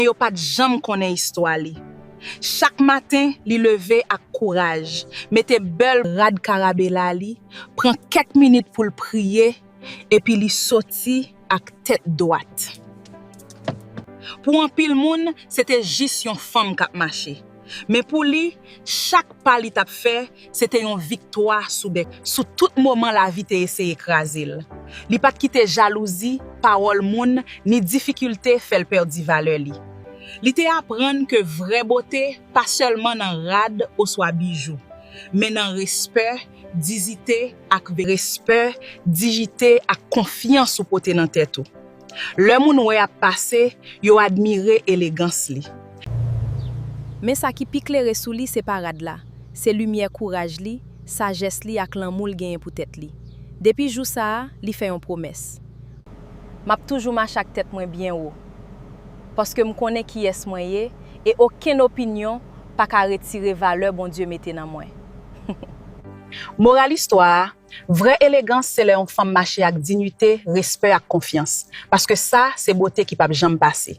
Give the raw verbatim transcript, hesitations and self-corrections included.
Yo pa t janm konnen istwa li. Chak maten, li leve ak kouraj, mete bèl rad karabela li, pran kèk minit pou l priye, epi li soti ak tèt dwat. Pou anpil moun, se te jis yon fanm k ap mache. Men pou li, chak pa li t ap fè, se te yon viktwa sou bèk, sou tout moman lavi te eseye kraze l. Li pa t kite jalouzi, pawòl moun, ni difikilte fè l pèdi valè li. Li te aprann ke vrè bote pa sèlman nan rad oswa bijou, men nan respè, dizite ak ve-, respè, dijite ak konfyans ou pote nan tèt ou. Lè moun wè ap pase, yo admire elegans li. Men sa ki pi klere sou li se pa rad la, se limyè kouraj li, sajès li ak lanmou l genyen pou tèt li. Depi jou sa a, li fè yon pwomès. M ap toujou mache ak tèt mwen byen wo, paske m konnen kiyès mwen ye e okenn opinyon pa ka retire valè Bondye mete nan mwen. Moral istwa a, vrè elegans se lè yon fanm mache ak diyite, respè ak konfyans, paske sa se bote ki p ap janm pase.